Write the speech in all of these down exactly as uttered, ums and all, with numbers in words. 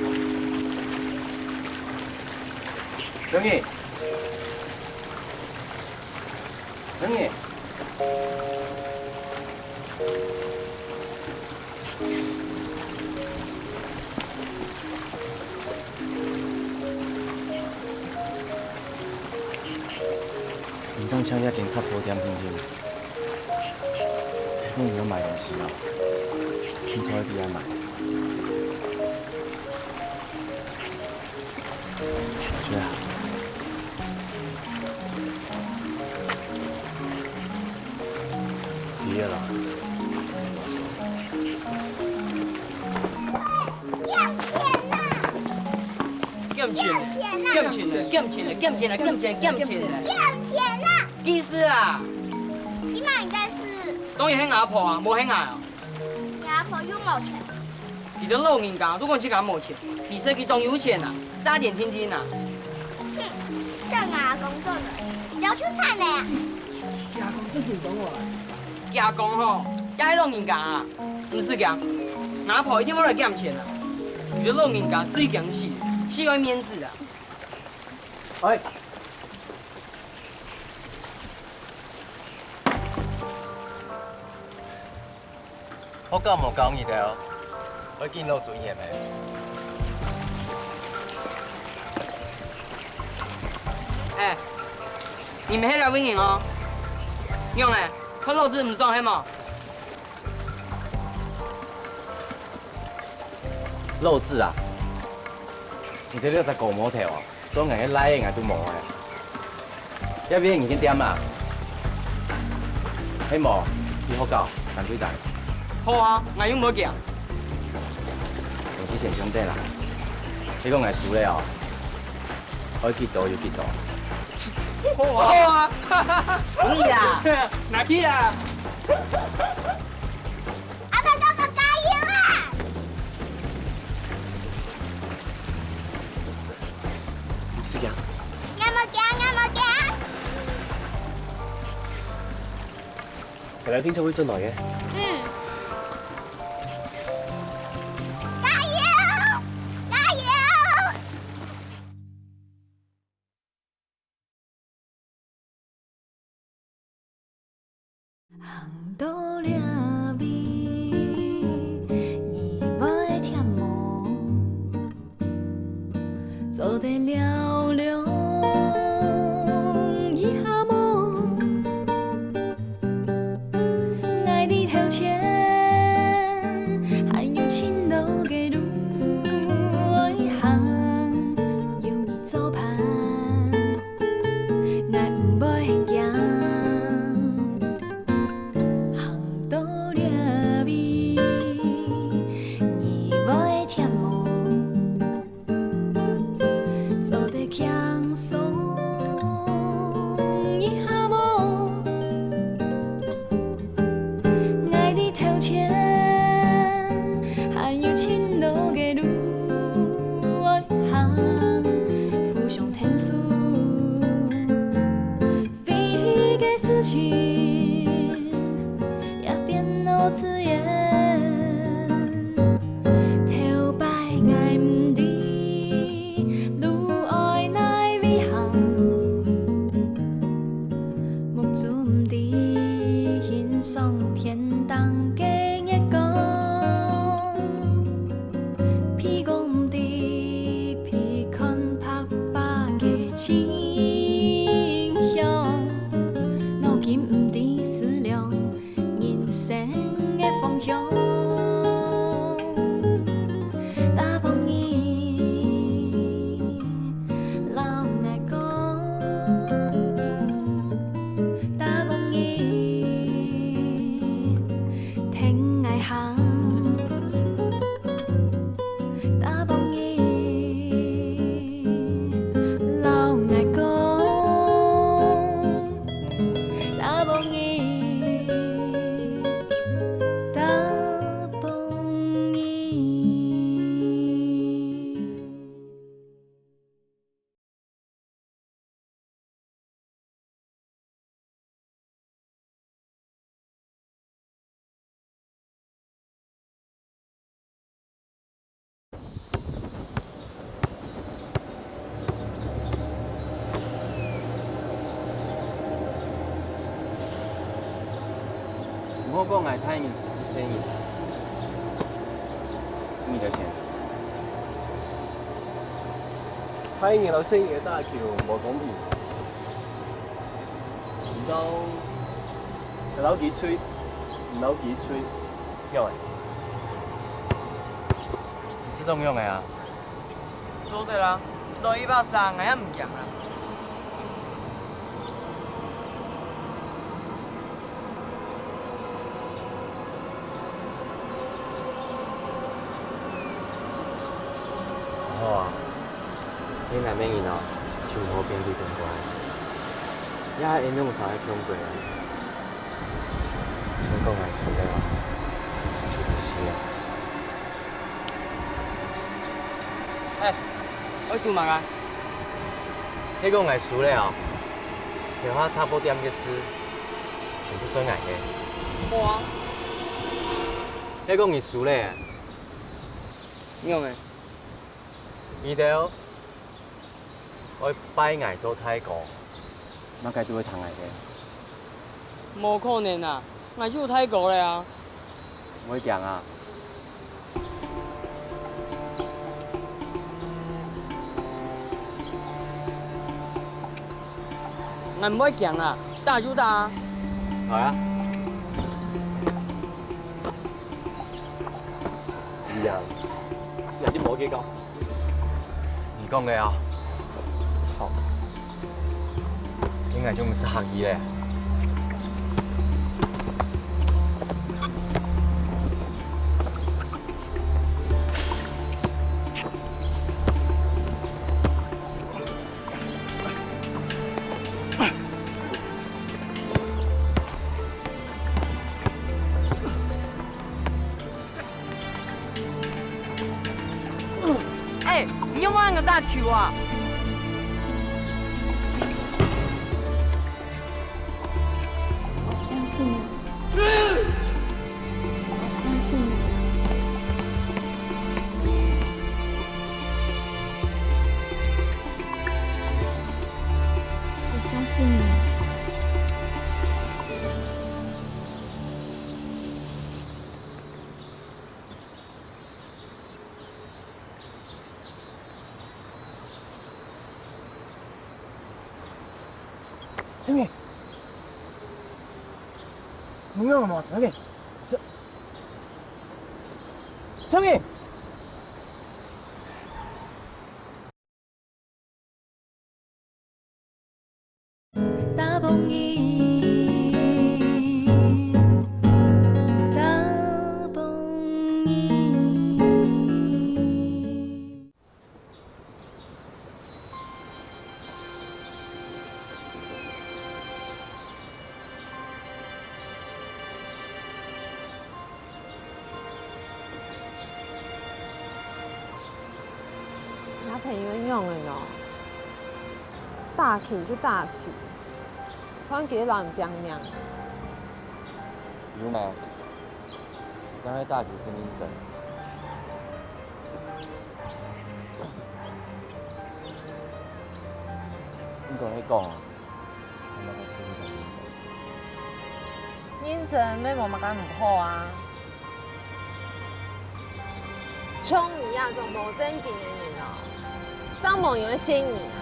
小二，小二。你當像一間雜貨店定定，你有買東西啊？聽說你愛買。 減錢啦！減錢啦！減錢啦！減錢啦！減錢啦！減錢啦！減錢啦！減錢啦！減錢啦！減錢啦！減錢啦！減錢啦！減錢啦！減錢啦！減錢啦！減钱啦！減钱啦！減钱啦！減钱啦！減钱啦！減钱啦！減钱啦！減钱啦！減钱啦！減钱啦！減钱啦！減钱啦！減钱啦！減钱啦！減钱啦！減钱啦！減钱啦！ 意思啊？你嘛應該是。當然係阿婆啊，無係𠊎啊。你阿婆又無錢。佢兜老人家，都講自家無錢，其實佢當有錢啊，詐癲定定啊。哼，叫𠊎阿公做人，你兜就慘了啊！佢阿公做古董哦。佢阿公吼，也係老人家啊，毋使驚，阿婆一定會來減錢啊。佢兜老人家最驚死，死愛面子啊。哎， 學校無教你兜，愛敬老尊賢个。哎，你毋係這位人哦。仰仔，看老子毋爽係無？老子啊，你兜這隻高毛頭哦！ 做𠊎个倈仔𠊎都無啊！這位你个店啊？係無？去學校，單對單。好啊，𠊎又無驚。東西先放等啦，你講𠊎輸了哦，愛幾多有幾多。好啊，好啊，可以啦，拿去啦。 阿爸，幫我加油啊！毋使驚。𠊎無驚，𠊎無驚。本來定著會轉來个。嗯。加油！加油！ 行到這位，你會忝無？做得尞尞一下無？ 𠊎在頭前，還有盡多个路愛行，有你做伴，𠊎毋會驚。行到這位，你會忝無？ 做得輕鬆一下無？𠊎在頭前，還有盡多个路愛行，互相𢯭手，飛行个事情也變到自然。 頭擺𠊎毋知路愛哪位行，目珠毋知欣賞天頂个月光，鼻哥毋知鼻看白花个清香，腦筋毋知思量 人生个方向。打幫你，摎𠊎講，打幫你，跈𠊎行。我講𠊎大人欺負細人，你就先。大人摎細人个打球無公平，毋知，摎佢吹，毋摎佢吹，仰仔？你係仰仔啊？ 做得啊，落一百三，𠊎也毋驚啊。好啊，你若毋係人哦，就毋好變鬼變怪。也係恁樣生个恐怖啊！你講𠊎輸了啊，就毋輸啊！ 哎，愛輸麼个？係講𠊎輸了哦，頭下雜貨店个事，全部算𠊎个。無啊。係講你輸了，仰仔？你兜 愛拜𠊎做大哥，麼个都會聽𠊎个。無可能啊！𠊎就有大哥了啊！毋會驚啊！𠊎毋會驚啊！打就打啊！好啊！你啊，你還真無計較。 你講个啊，著，應該就毋使客氣了。 哎，你有無恁个打球啊？我相信你，我相信你，我相信你。 春雨，你仰仔無？春雨，春雨。 打殕吾朋友仰仔呢？打球就打球，看佢摎人拚命。有嘛？正係打球忒認真。毋過係講啊， 做麼个事情都認真。認真乜無麼个毋好啊。像你這種無正經个人哦，正無人會信你啊！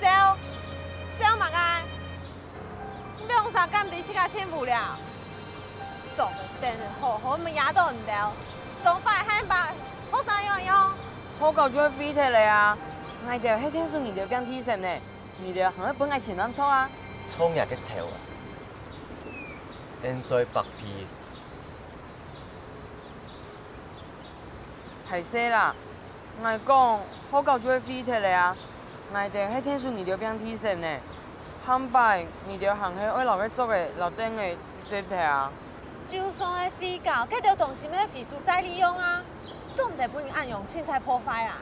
笑，笑麼个？ 你兩儕敢知自家盡無聊？做得等好好乜惹到你兜，總壞還把學生樣樣。學校就會廢忒了啊！𠊎兜係𢯭手你兜拚地脣呢，你兜還會分𠊎錢當著啊？著若个頭啊！現在白皮。 歹勢啦，𠊎講，學校就會廢忒了啊！𠊎兜係𢯭手你兜拚地脣呢，下擺你兜還係愛摎該桌仔摎凳仔㧒忒啊！就算係廢校，該兜東西乜係回收再利用啊，總毋得分人恁樣凊彩破壞啊！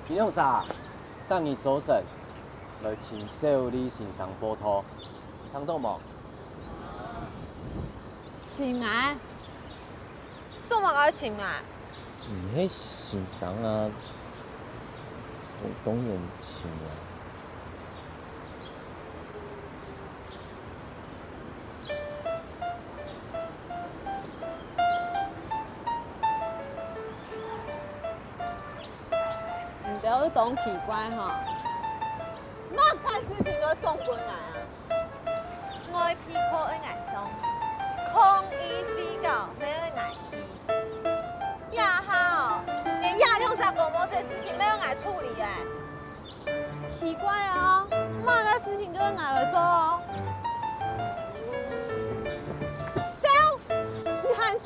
你兩儕，逐日朝晨來尋小李先生報到，聽著無？ 尋𠊎？做麼个愛尋𠊎？毋係先生啊，當然盡啊。你兜當奇怪吼，麼个事情都送分𠊎啊！ 外配靠愛𠊎送，抗議會搞乜愛𠊎去。這下哦，連這兩隻公務事情乜愛𠊎處理咧。奇怪哦，麼个事情都愛𠊎來做哦？笑，你還笑？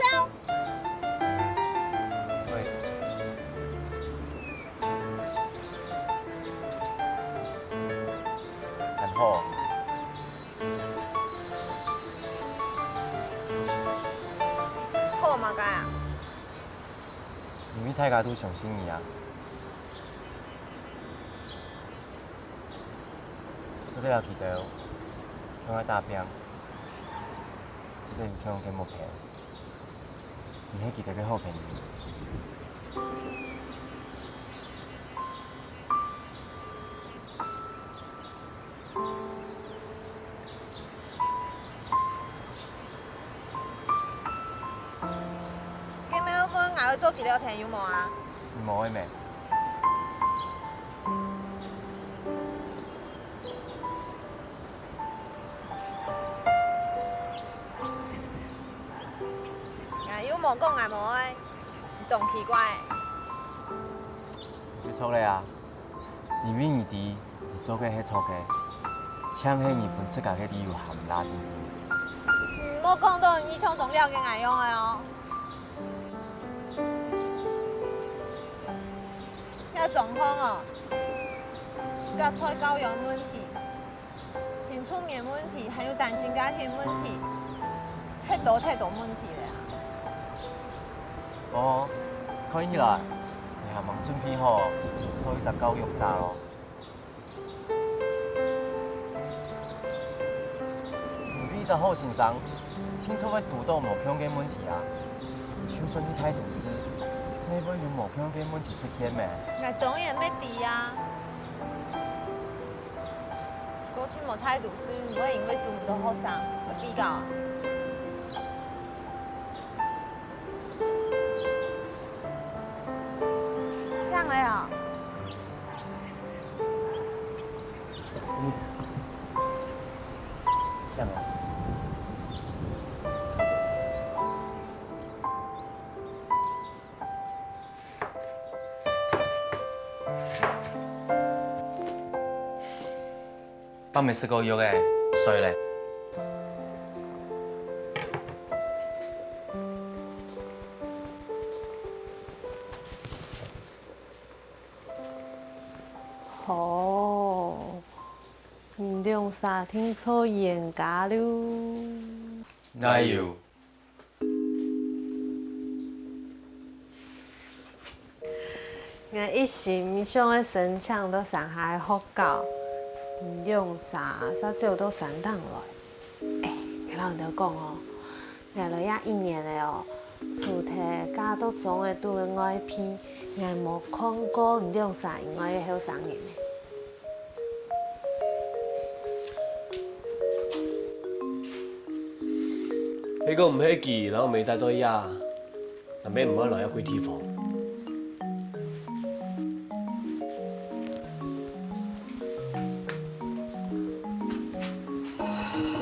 喂。 很好。好麼个啊？因為大家都相信你啊。做得摎佢兜共下打拚，做得有共樣个目標。 你係佢兜个好朋友。該麼个問𠊎愛做佢兜个朋友無啊？你無愛咩？ 𠊎又無講𠊎無愛，你當奇怪。你就著咧啊！因為你知你做个係著个，淨係你分自家个理由含辣進去。你莫講到你像當了解𠊎樣个哦。這狀況哦，隔代教養問題。 新住民問題，還有單親家庭問題，係多忒多問題了啊！哦，看起來你還吂準備好做一隻教育者咯。你係一隻好先生，定著會堵著無共个問題啊！就算去大都市，也會有無共个問題出現咩？𠊎當然會知啊！ 過去無大都市，毋會因為收毋著學生而廢教啊？想了哦。嗯。想了。 爸姆食過藥咧，睡咧。好，你兩儕定著冤家囉。哪有？ 𠊎一心想愛申請到山下个學校，你兩儕煞走到山頂來。欸，𠊎摎你兜講哦，𠊎來這一年了哦，除忒嫁到庄仔肚个外配，𠊎無看過你兩儕以外个後生人呢。 係講毋係佢摎姆帶到這，𠊎乜毋會來這鬼地方。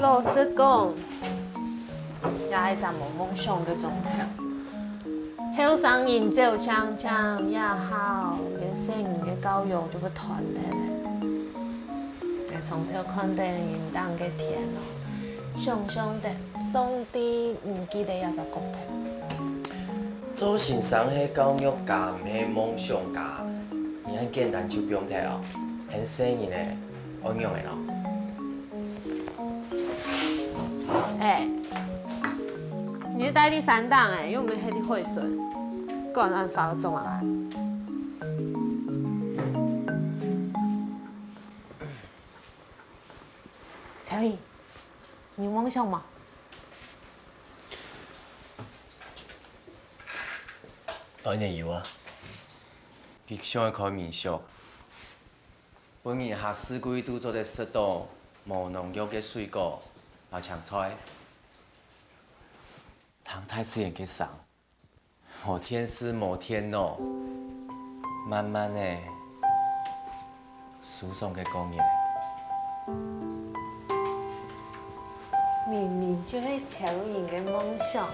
老實講，這係隻無夢想个庄頭。 後生人走淨淨，這下連細人个教育就會斷忒咧。𠊎從頭看等雲頂个天哦，想像得上帝毋記得這隻國度。做先生係教育家，毋係夢想家。你恁簡單就放忒哦，還細人呢，愛仰仔咯？ 欸，你戴在山頂欸，又毋係戴在海脣，講恁花做麼个？小雨，你有夢想無？當然有啊！佢想愛開民宿，分人客四季都做得食到無農藥个水果摎青菜。聽大自然个聲，無電視無電腦，慢慢仔，舒爽个過日。明明就係超人个夢想，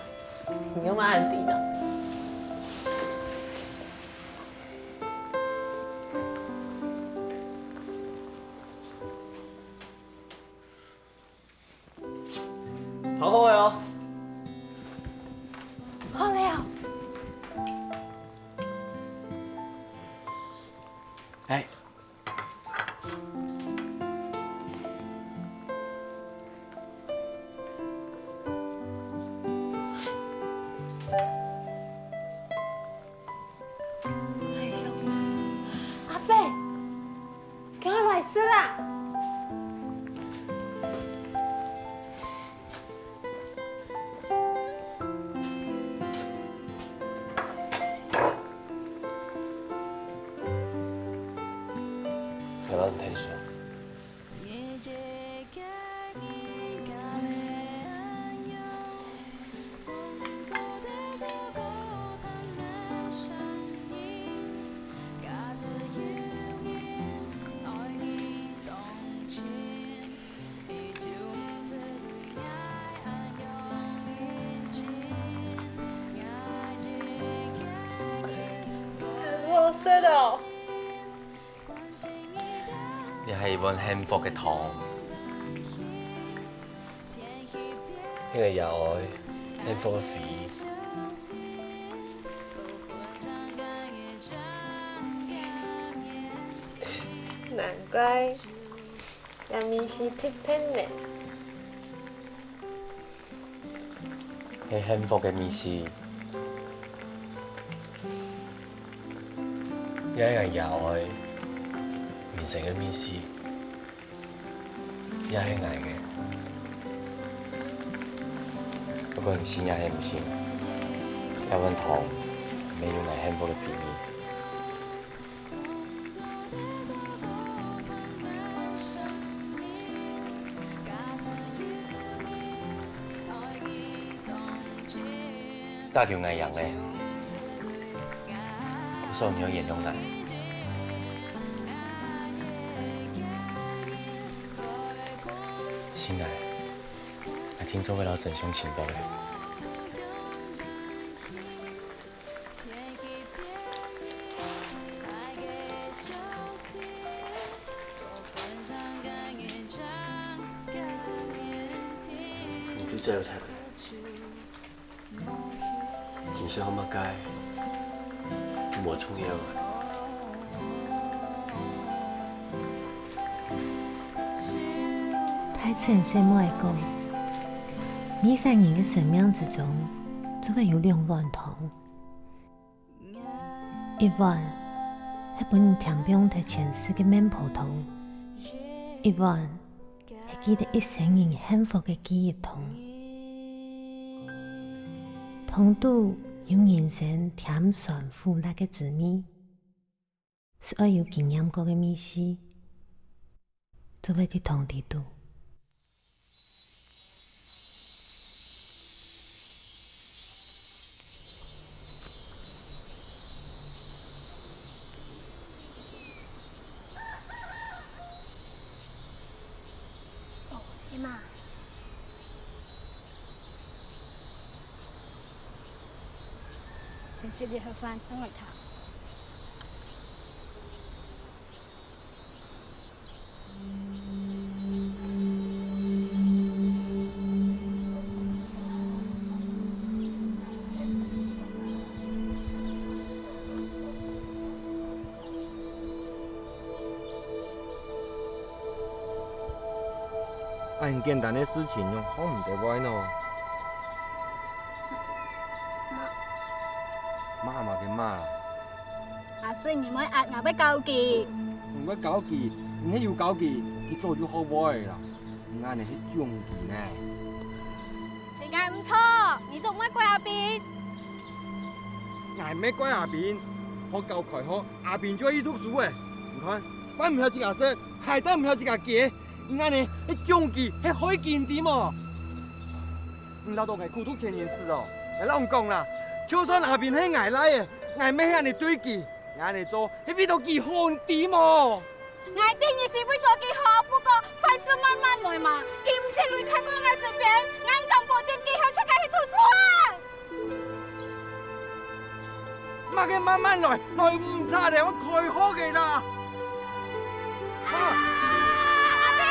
你又麼恁知呢？ 討好个哦。好了。哎。 哎喲，阿飛，緊來食啦！來，老師，退出。 很好吃哦。 這係一碗幸福个湯。這个爺哀，幸福个回憶。難怪，這味緒特別呢。 係幸福个味緒，也係𠊎爺哀人生个味緒，也係𠊎个。不管你信也係毋信，這碗湯乜有𠊎幸福个回憶。 打球𠊎贏了，所以你愛原諒𠊎。信啊，𠊎定著會摎真相尋著个。 你就這樣才來，真係好麼个，無重要啊。大自然細妹仔講，每儕人个生命之中，總會有兩碗湯。 一碗係分人添放在前世个孟婆湯，一碗係記得一生人幸福个記憶湯。湯肚有人生甜酸苦辣个滋味，係愛有經驗過个味緒， 做得在湯裡肚。哦，阿嬤。先食一下飯，轉來談。 恁簡單个事情，仰學毋得會呢？罵麼个罵？ 阿水，你莫呃𠊎會教佢。你會教佢？你係有教佢，佢早就學會啦。你恁樣係縱佢呢。係𠊎毋著，你都莫怪阿斌。𠊎毋係怪阿斌，學校開學，阿斌就愛去讀書誒。你看，飯毋曉自家食，鞋帶毋曉自家解，你恁呢，係縱佢，係害佢，知無？你恅著𠊎苦毒前人時哦，𠊎摎你講啦，就算阿斌係𠊎倈仔，𠊎乜係恁呢對佢，𠊎恁呢做，係為著佢好，你知無？ 𠊎知你係為著佢好，不過凡事慢慢來嘛。佢毋識來看顧𠊎身邊，𠊎敢保證佢會自家去讀書啊？麼个慢慢來，來毋掣咧，𠊎開學个啦。啊！阿平！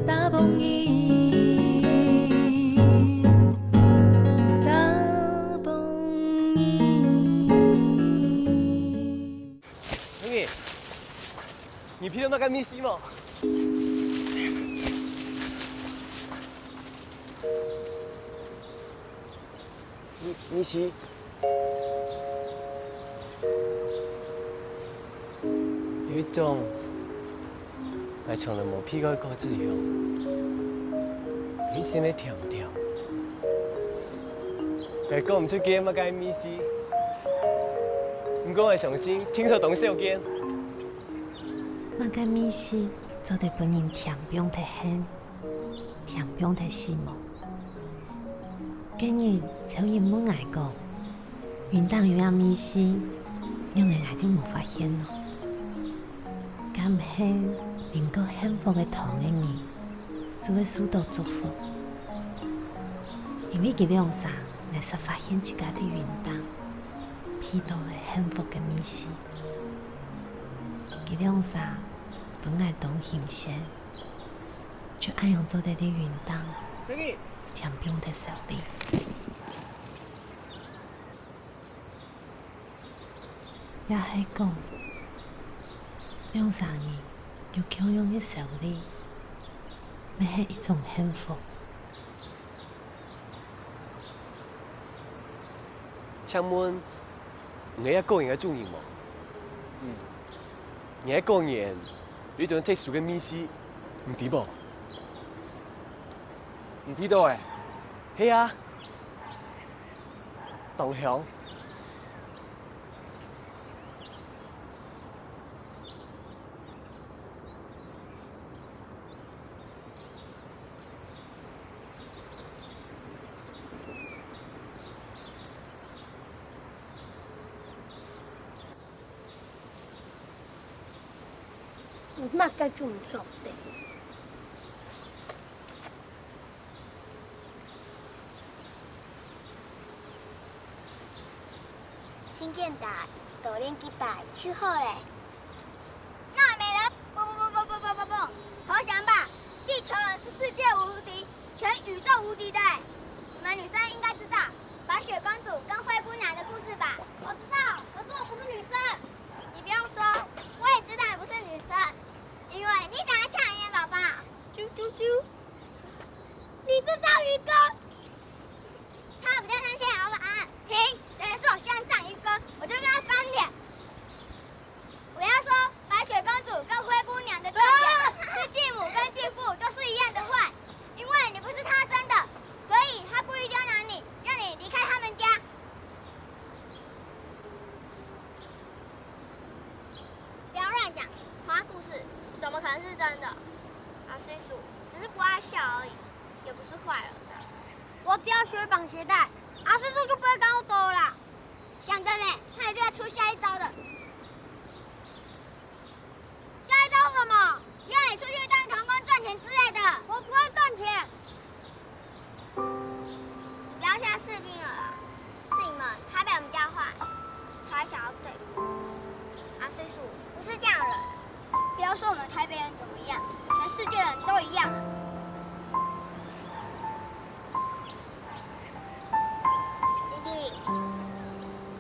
打殕人，打殕人。兄弟，你鼻著麼个味緒無？你，你是？ 有一種𠊎從來無鼻過个果子香，有一線个甜甜。𠊎講毋出該麼个味緒，毋過𠊎相信定著當少見。麼个味緒做得分人甜放忒恨，甜放忒死亡？ 該日，超人問𠊎講：「雲頂有樣味緒，仰仔𠊎就無發現呢？」敢毋係，啉過幸福个湯个人，就會受著祝福。因為佢兩儕，𠊎煞發現自家在雲頂，鼻著了幸福个味緒。佢兩儕，分𠊎當新鮮。 就恁樣做得在雲頂，甜放忒愁慮。也係講，兩儕人有共樣个愁慮，乜係一種幸福。請問，你係這果園个主人無？嗯。你个果園有一種特殊个味緒，你知無？ 你鼻著欸？係啊，當香。 有麼个準確的？盡簡單，多練幾擺就好咧。納美人，嘣嘣嘣嘣嘣嘣嘣嘣，投降吧！地球人是世界無敵，全宇宙無敵的。你們女生應該知道白雪公主跟灰姑娘的故事吧？我知道，可是我不是女生。 你不用說，我也知道你不是女生，因為你長得像魚寶寶。啾啾啾，你是章魚哥。他比較像蟹老闆。停，誰說我像章魚哥，我就跟他翻臉。我要說，白雪公主跟灰姑娘的重點是繼母跟繼父都是一樣的壞，因為你不是她生的，所以她故意刁難你，讓你離開他們家。 不要亂講，童話故事怎麼可能是真的？阿水鼠只是不愛笑而已，也不是壞人。我只要學綁鞋帶，阿水鼠就不會跟我走了啦。想得美，他一定會出下一招的。下一招什麼？約你出去當童工賺錢之類的。我不會賺錢。 你不要嚇士兵了啦，是你們台北人比較壞，才想要對付。阿水鼠不是這樣的人。不要說我們台北人怎麼樣，全世界人都一樣啊。弟弟，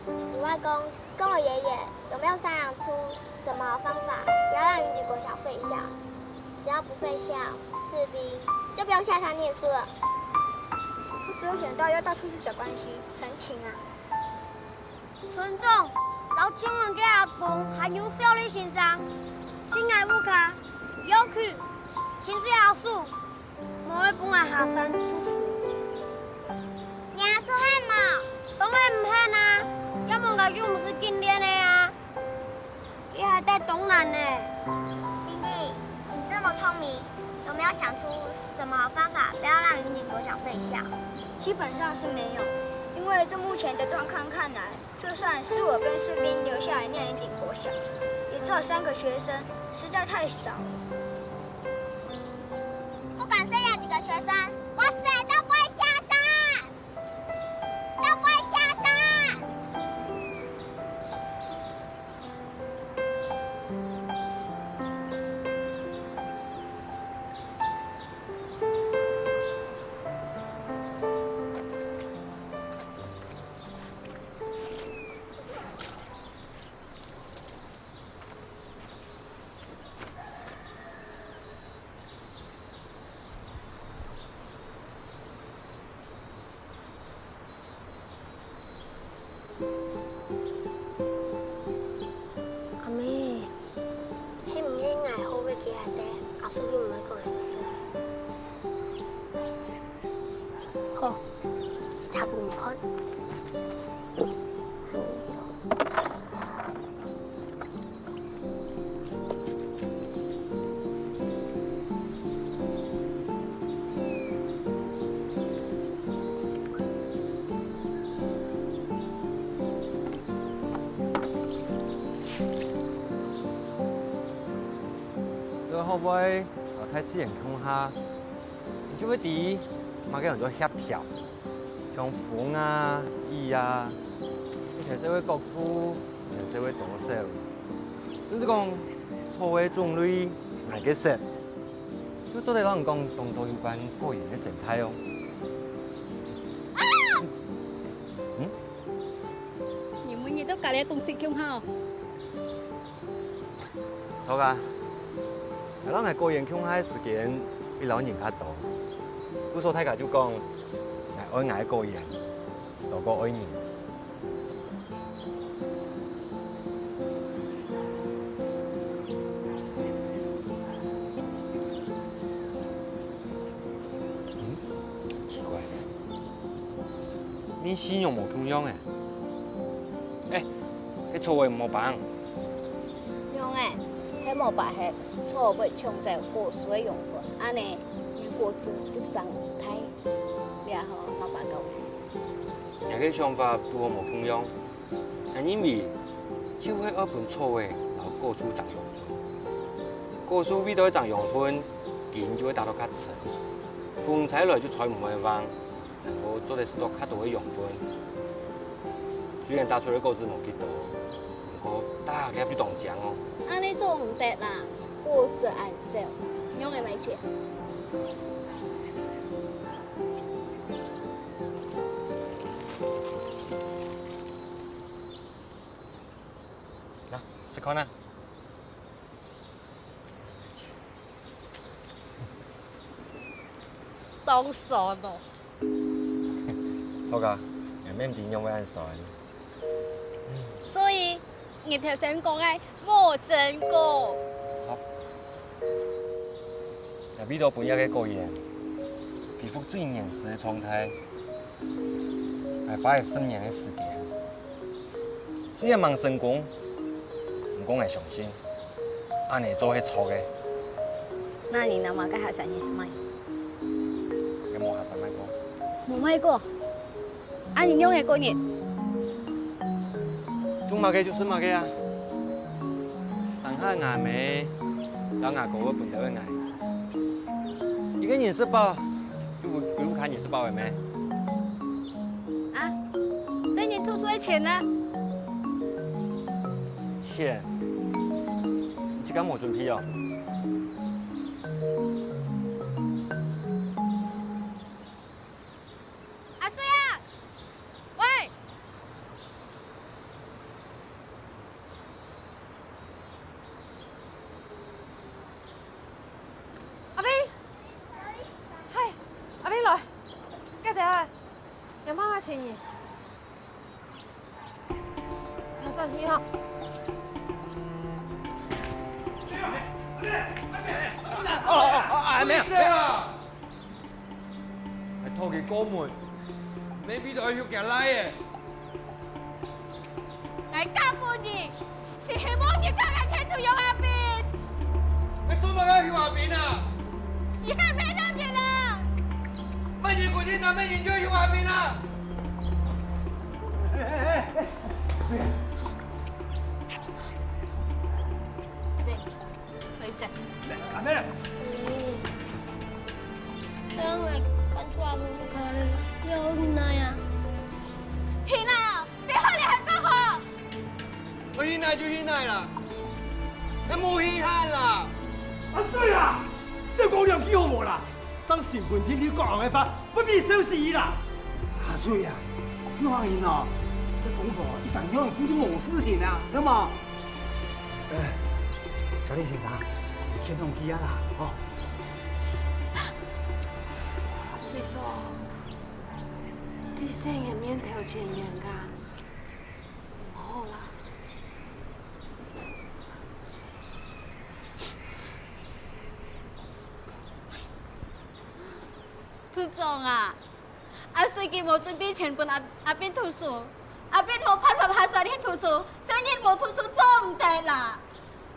你外公 跟我爺爺有沒有商量出什麼方法，不要讓雲迪國小廢校？只要不廢校，士兵就不用下山念書了。我只有想到要到處去找關係，陳情啊。村長，摎靜文个阿公還有小麗先生，去𠊎屋下，要求清水阿叔，無愛分𠊎下山讀書。你阿叔喊無？當然毋喊啊，要毋𠊎就毋使今年个啊。佢還在東南呢。弟弟，你這麼聰明，有沒有想出什麼方法不要讓雲頂國小廢校？基本上是沒有，因為就目前的狀況看來， 就算是我跟士兵留下來念雲頂國小，也只有三個學生，實在太少了。不管剩下幾個學生，我死都不會下山，都不會下山。阿姆，係毋係𠊎好个佢下底，阿叔就毋會講𠊎个。好，讀分你看。 這學會摎大自然共下，你就會知麼个安到協調。 像風啊、雨啊，一儕就會角度，一儕就會多少。甚至講，草个種類，哪个色，就做得摎人講當多有關果園个生態哦。嗯？你每日都佮這東西共下哦。 著啊，𠊎摎𠊎果園共下个時間比老人較多，故所大家就講，𠊎愛𠊎个果園，多過愛人。嗯，奇怪，你形容無共樣誒。 欸，該草仔毋好挷。仰仔，係無挷忒，草會搶走果樹个養分，恁呢，果子就生毋大。這下好，老爸教你。這个想法都好無共樣。𠊎認為，就係愛分草仔摎果樹爭養分。果樹為著爭養分，根就會打到較深，風吹來就吹毋會橫。 能夠做得食到較多个養分。雖然打出來个果子無幾多，毋過逐粒就當靚哦。恁呢做毋得啦，果子恁少，仰仔賣錢？吶，食看啊！ 當酸哦。著啊，𠊎乜毋知仰會恁酸。所以，你頭先講个無成功。著。𠊎為著分這个果園恢復最原始个狀態，𠊎花了十年个時間。 雖然吂成功，毋過𠊎相信，恁呢做係著个。該你摎𠊎个下山人賣？𠊎無下山賣過。無賣過？恁呢仰仔過日？種麼个就食麼个啊！成下𠊎姆摎𠊎哥會分兜分𠊎。一個人食飽，就有，有較人食飽个咩？ 啊，細人讀書个錢呢？錢？你自家無準備哦？阿水啊！喂！ 阿飛，嗨，阿飛來，該兜啊，讓媽媽請你。拿上去哈。哦，哦，哦，啊，無有，無有。啊！𠊎討佢過門，毋係為著愛畜厥倈仔。𠊎嫁分你，係希望你同𠊎𢯭手畜阿斌。𠊎做麼个畜阿斌啊？你係騙人个啦！麼人規定拿麼人就畜阿斌啊？哎，哎，哎，哎。 阿妹，阿妹。嗯，等下𠊎搬出阿婆屋下咧，你愛去哪啊？去哪？你好，你還講好？愛去哪就去哪啦，還無稀罕啦。阿水啊，少講兩句好無啦？正成本天天講个話， 不必收拾伊啦。阿水啊，你看人哦，這公婆一生樣就無事情啊，對無？呃，小李先生，你先同佢啊啦，哦。阿水嫂，對細人面頭前冤家，毋好啦。 村長啊，阿水佢無準備錢分阿，阿斌讀書，阿斌無辦法下山去讀書，細人無讀書做毋得啦。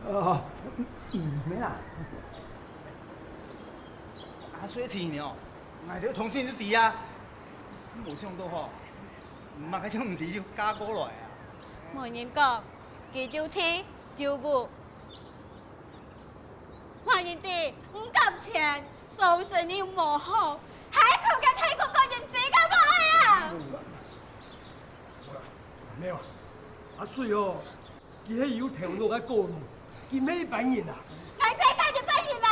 哦，嗯，嗯，無啦。阿水个情形哦，𠊎兜同事就知啊，係無想到吼，麼个都毋知就嫁過來啊。無人講，佢有地有屋， 麼人知，毋敢錢，所以生意無好，還討厥大哥哥人追个無愛啊！無啦，無啦，阿妹啊，阿水哦，佢係有頭腦个古人，佢毋係一般人啊。𠊎正係一般人啊！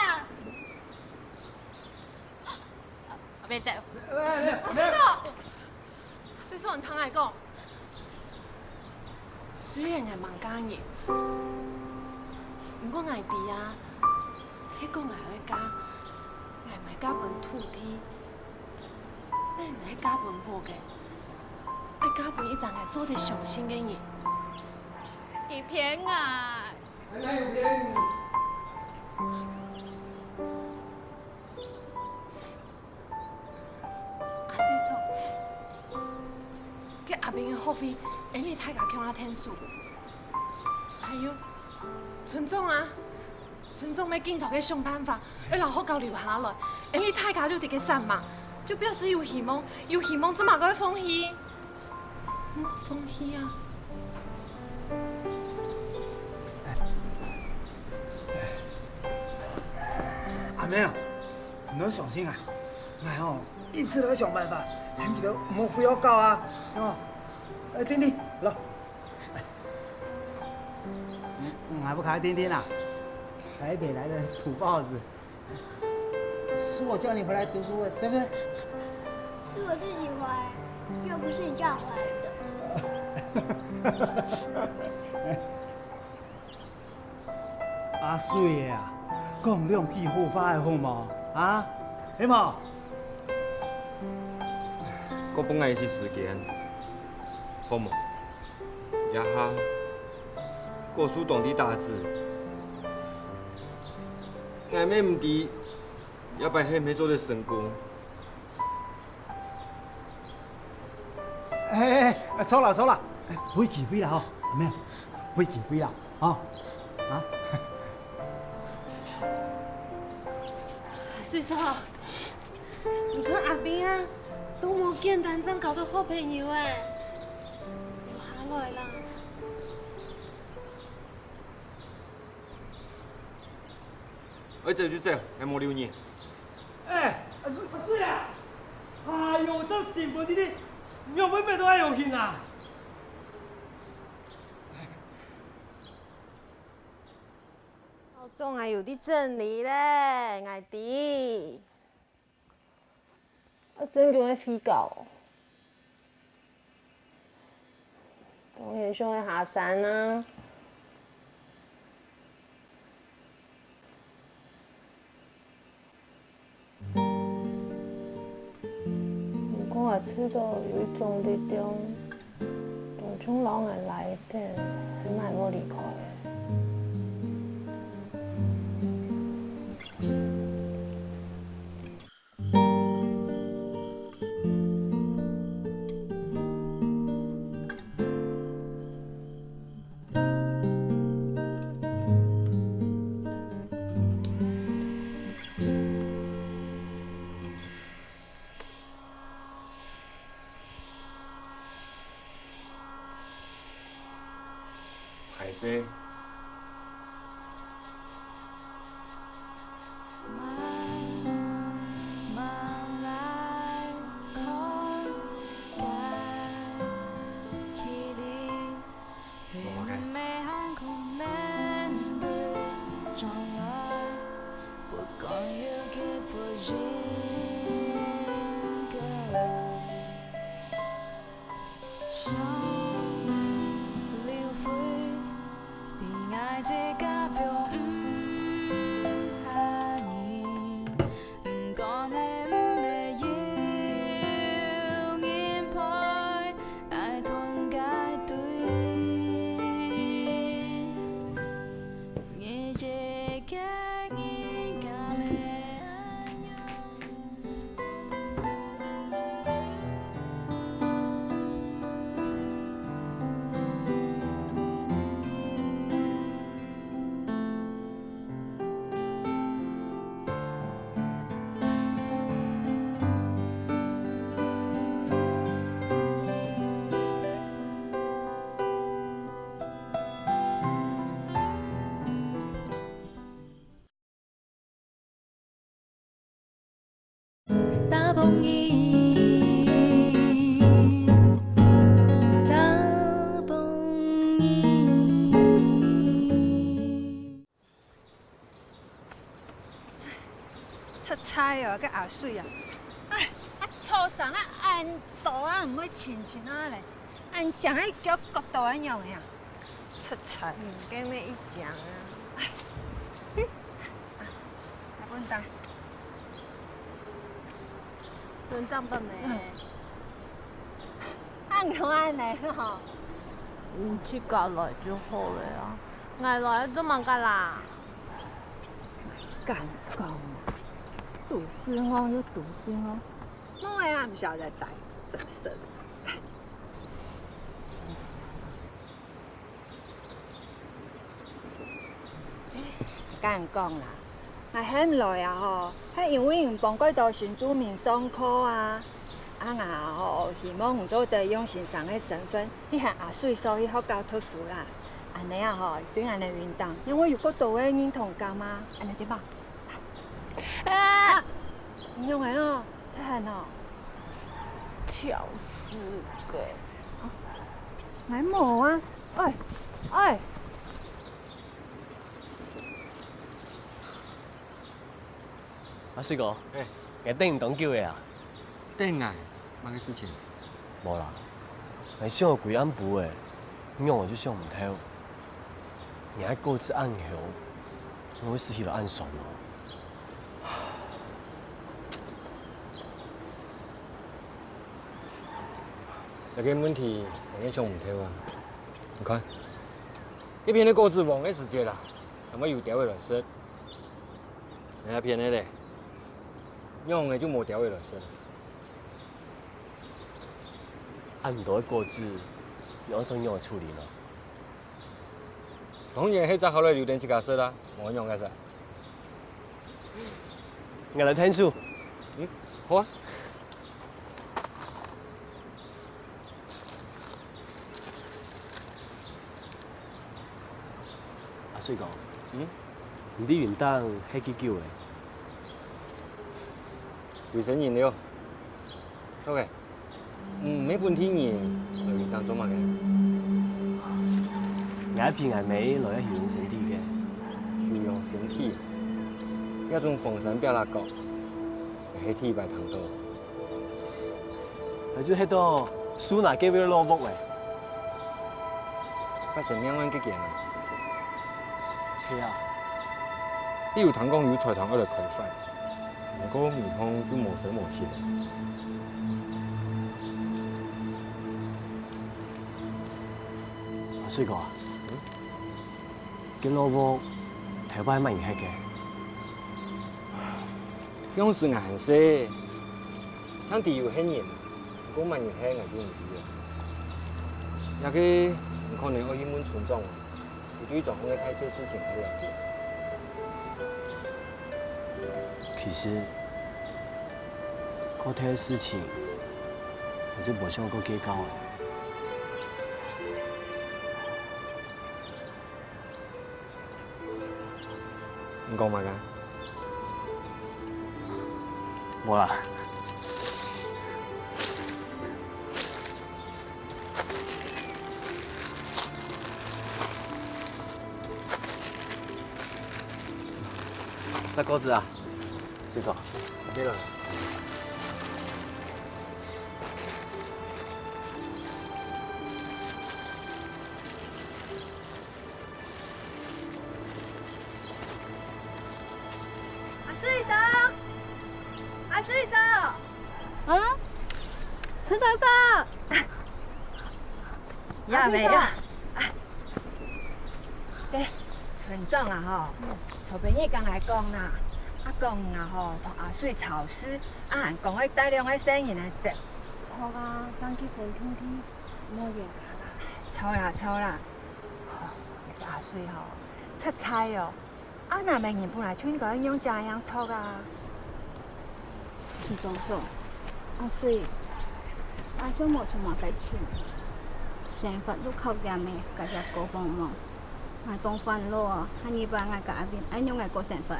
阿妹姐，阿妹，阿妹。 水嫂，你聽𠊎講，雖然𠊎吂嫁人，毋過𠊎知啊，係講𠊎愛嫁，𠊎毋係嫁分土地，也毋係嫁分屋个，愛嫁分一儕𠊎做得相信个人。佢騙𠊎！哪有騙你？ 阿水嫂，該阿斌个學費，𠊎俚大家共下𢯭手。還有，村長啊，村長愛緊頭个想辦法，愛摎學校留下來，𠊎俚大家就在該煞猛，就表示有希望，有希望做麼个愛放棄？ 莫放棄啊！阿妹啊，你愛相信啊！𠊎哦，一直在想辦法，喊佢兜莫回學校啊，哦。哎，丁丁，來。嗯，嗯，還不快點點啊！台北來的土包子。 是我叫你回來讀書的，對不對？是我自己回來，又不是你叫我回來的。阿水啊，講兩句好話好無？啊？係無？過分𠊎一息時間，好無？ 這下，果樹當在打子，𠊎乜毋知這擺係毋係做得成功。哎，哎，哎，著啦，著啦，哎，分佢機會啦吼，阿妹，分佢機會啦，吼，啊。水嫂， 你看阿斌啊，都無簡單，正交到好朋友欸。留下來啦。愛走就走，𠊎無留你。哎，阿水，阿水啊！哎喲，這新聞裡底，仰會變到恁樣形啊？ 老總啊，有在整理咧，𠊎知。啊，真正愛去搞。當然想愛下山啊。 毋過𠊎試著有一種力量，當像摎𠊎拉等，係乜無離開个。係。打幫你，打幫你。出差哦，个阿水啊！哎，啊，坐上啊，恁多啊，毋會親親啊咧，恁講愛叫角度恁樣呀，出差。嗯，跟你一講啊。 來分擔。分擔分咩？嗯。恁樣恁樣吼。你自家來就好了啊，𠊎來做麼个啦？敢講啊？都係我又都係我，無愛啊，毋曉得帶，真是。 敢講啦，𠊎喊來啊吼，係因為你幫蓋多新住民上課啊。啊𠊎啊吼，希望你做得用先生个身份去喊阿水嫂去學校讀書啦。恁樣啊吼，對𠊎个運動，因為有較多个認同感啊，恁樣對吧？啊！你用个哦，太狠哦！吵死个！𠊎無啊！ 哎，哎。阿水哥，嘿。𠊎等你當久了啊。等𠊎，麼个事情？無啦，𠊎想了歸暗晡仔，仰仔就想毋透。你个果子恁香，仰會食起來恁酸哦？ 這個問題𠊎也想毋透啊。你看，這片个果子黃个時節啦，還會有鳥仔來食。這片个咧，仰仔就無鳥仔來食。恁多个果子，你打算仰仔處理呢？當然係摘好來留等自家食啦，無仰个嗄。 𠊎來𢯭手。嗯，好啊。阿水哥，嗯？你在雲頂歇幾久咧？衛生人了。 著个，嗯，毋係本地人，來雲頂做麼个？𠊎陪𠊎姆來休養身體个。休養身體？這種荒山壁罅角，𠊎係第一擺聽著。𠊎就歇到樹林隔壁个老屋仔。發生命案該間啊？係啊。你有聽講有財團愛來開發？ 毋過尾項就無聲無息了。阿水哥啊，該老屋頭擺係麼人歇个？該時𠊎還細，正知有歇人，毋過麼人歇𠊎就毋知了。這個你可能愛去問村長啊。 佢對庄項个大細事情較了解。其實，較大个事情，𠊎就無想過計較了。你講麼个？無啦。這果子啊，水果。對了。 阿水嫂，阿水嫂。啊？陳嫂嫂。呀，阿水嫂。對，村長啊吼，昨晡日同𠊎講啦，啊講啊吼，同阿水吵事，啊還講愛帶兩個細人來走。著啊，正結婚定定，莫冤家啦。著啦，著啦。 阿水吼，出差哦。啊，男仔人本來就應該愛仰般仰般著啊。村長嫂，阿水，𠊎就無出麼个錢，生活又靠佢姆家己過幫忙，𠊎當煩惱啊！下二擺𠊎佮阿斌愛仰仔過生活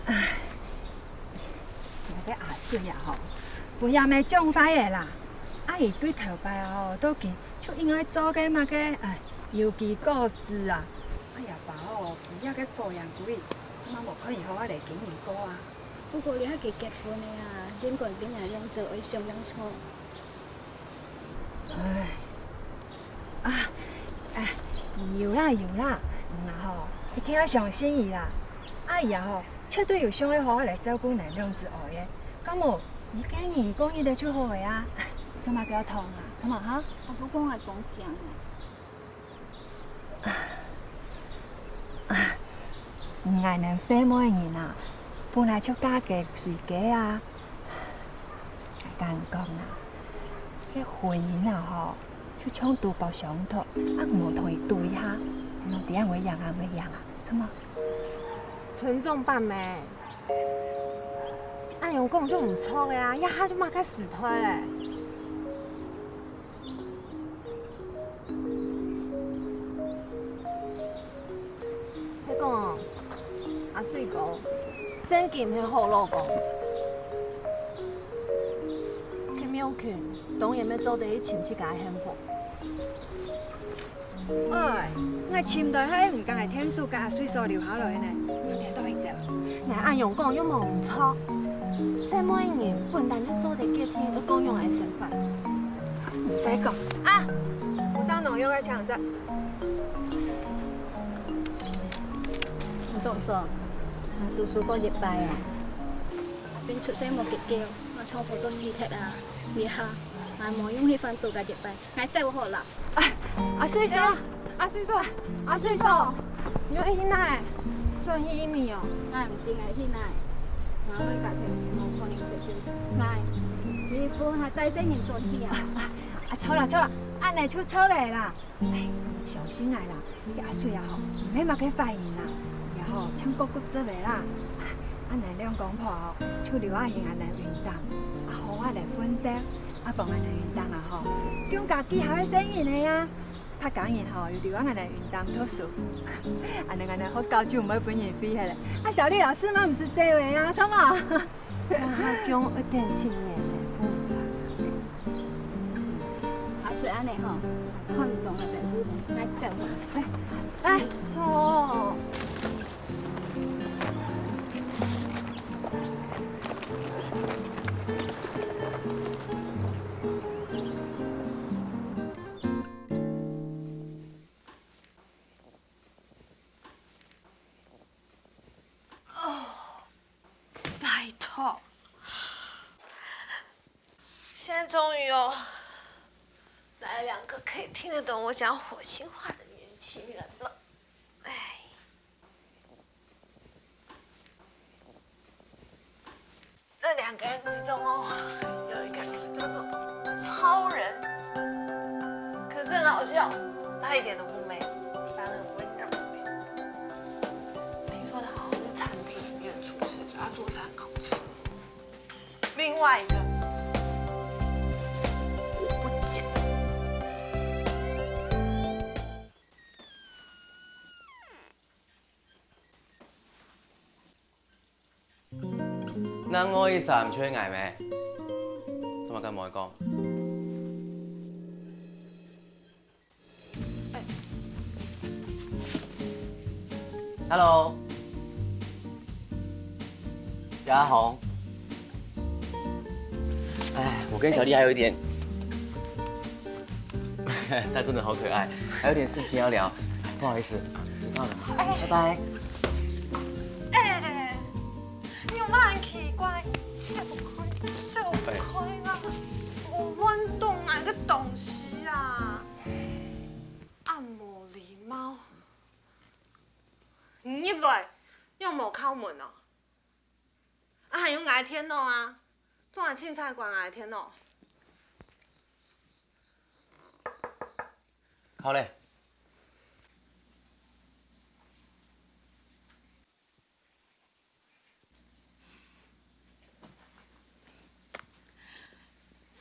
？𠊎个阿水啊吼，分佢姆縱壞了啦！啊佢對頭擺吼，到今就應該做个麼个，唉， 有機果子啊！哎呀，爸哦，佢這个保養歸，阿姆無看佢好好來經營過啊。不過你還未結婚呢啊，應該比𠊎兩儕愛想清楚。唉，啊，哎，有啦有啦，你啊吼，一定愛相信佢啦。啊佢啊吼，絕對有想愛好好來照顧𠊎兩子哀个。敢無，你个人過日仔就好个啊。做麼个愛痛啊？做麼个哈？啊，不過𠊎當驚啊。 啊，𠊎等細妹人啊，本來就嫁个隨个啊。𠊎同你講啊，該婚姻啊吼，就像賭博相同，啊無同佢賭一下，你知影會贏啊會贏啊，著無？村長伯姆，恁樣講就毋著个啊，這下就麼个時代咧？ 係講，阿水哥，正經係好老公。佢無窮，當然乜做得去尋自家个幸福。唉，𠊎尋到係你講个天數佮阿水嫂留下來呢，你顛倒去走。𠊎恁樣講又無毋著，細妹人本來就做得決定愛過仰般个生活。 毋使講啊，無啥農藥个青色。總算，𠊎讀書過一擺啊。阿斌出世無幾久，𠊎丈夫都死忒啊。這下，𠊎無勇氣翻讀該一擺，𠊎走好啦。啊，阿水嫂，阿水嫂，阿水嫂，你愛去哪？轉去印尼哦？𠊎毋定愛去哪，𠊎个家庭無可能接受𠊎離婚還帶細人轉去啊。 啊，著啦，著啦，恁仔就著了啦。唉，相信𠊎啦，這阿水啊吼，毋係麼个壞人啦，這吼，像个固執个啦。啊，恁仔兩公婆吼，就留下去恁仔雲頂，啊，好好來奮鬥，啊，幫恁仔雲頂啊吼，供家己下个細人仔啊。客家人吼，又留下恁仔雲頂讀書，恁仔恁仔學校就毋會分人廢忒了。啊，小麗老師嘛，毋使做了啊，著無？ 哇，還降一點七年呢，不差。阿水恁仔吼，看毋懂了，等於來走。哎，哎，叔。哦， 拜託，現在終於有來兩個可以聽得懂我講火星話的年輕人了。唉，那兩個人之中哦，有一個人叫做超人，可是很好笑，他一點都不 美，反而很溫柔的美。聽說他好像是餐廳裡面的廚師，所以他做菜很好吃。另外一個不講。當我一下毋就係𠊎咩？做麼个無愛講？ Hello，雅紅。哎，我跟小麗還有一點，她真的好可愛，還有點事情要聊，不好意思，遲到了，拜拜。哎，你有沒有很奇怪？走開，走開啊！我亂動哪個東西啊？ 恁無禮貌！你入來，仰無敲門哦？啊，還有𠊎个電腦啊，做麼个凊彩關𠊎个電腦？好咧。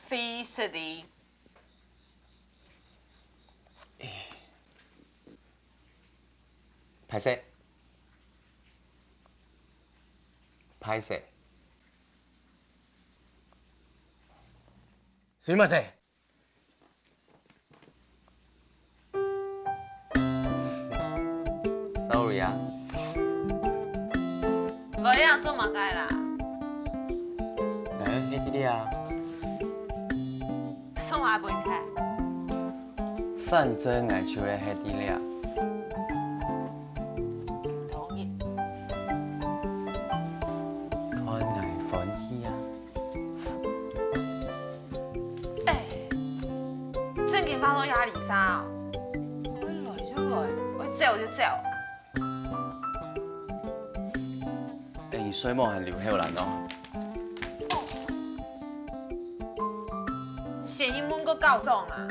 Felicity。歹勢，歹勢。すいません。 Sorry啊。來啊，做麼个啦？來，歇在這啊。送花分你看。反正𠊎就會歇在這啊。同意。看𠊎歡喜啊。 哎，正經發到壓力啥哦？愛來就來，愛走就走。哎，你睡目還留後啦喏。哦。先去問過校長啊？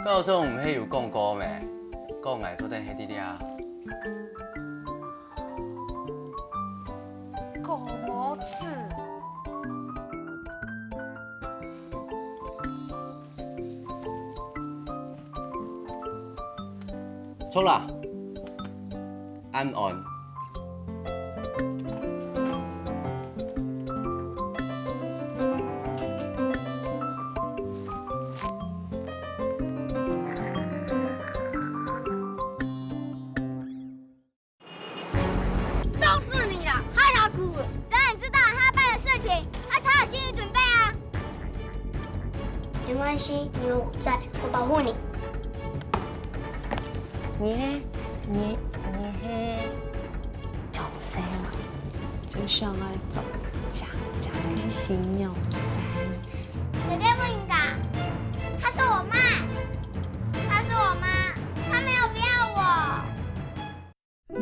校長毋係有講過咩？講𠊎做得歇在這啊。 狗毛子。著啦，暗安。 都是你啦，害他哭了。既然你知道他爸的事情，他才有心理準備啊。没关系，你有我在，我保护你。你嘿，你，你嘿。小生啊，就想愛做家家的新娘生。姐姐不应该，她是我妈，她是我妈，她没有不要我。 慢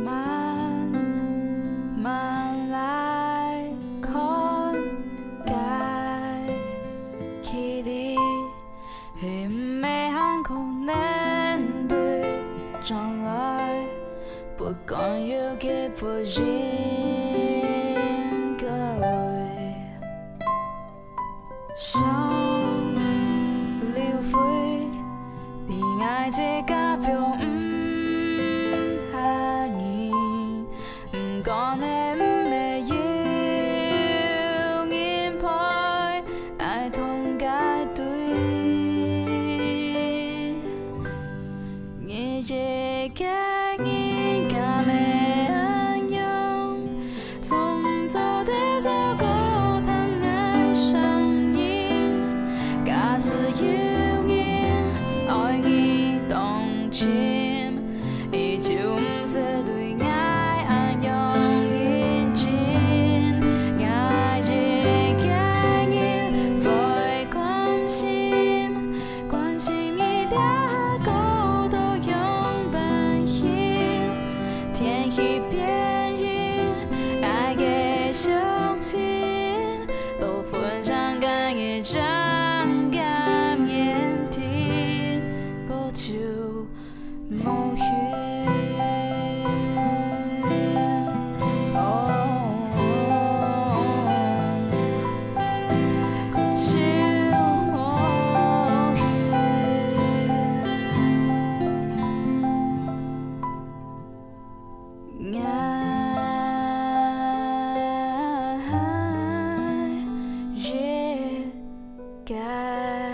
慢來看，該距離係毋係還可能對將來，不管有幾不應該。 想流淚，比愛自家放毋下你，毋管係毋係有人陪，愛痛該對。你一个人敢會恁樣，總做得照顧疼愛上人。假使有人愛你當个。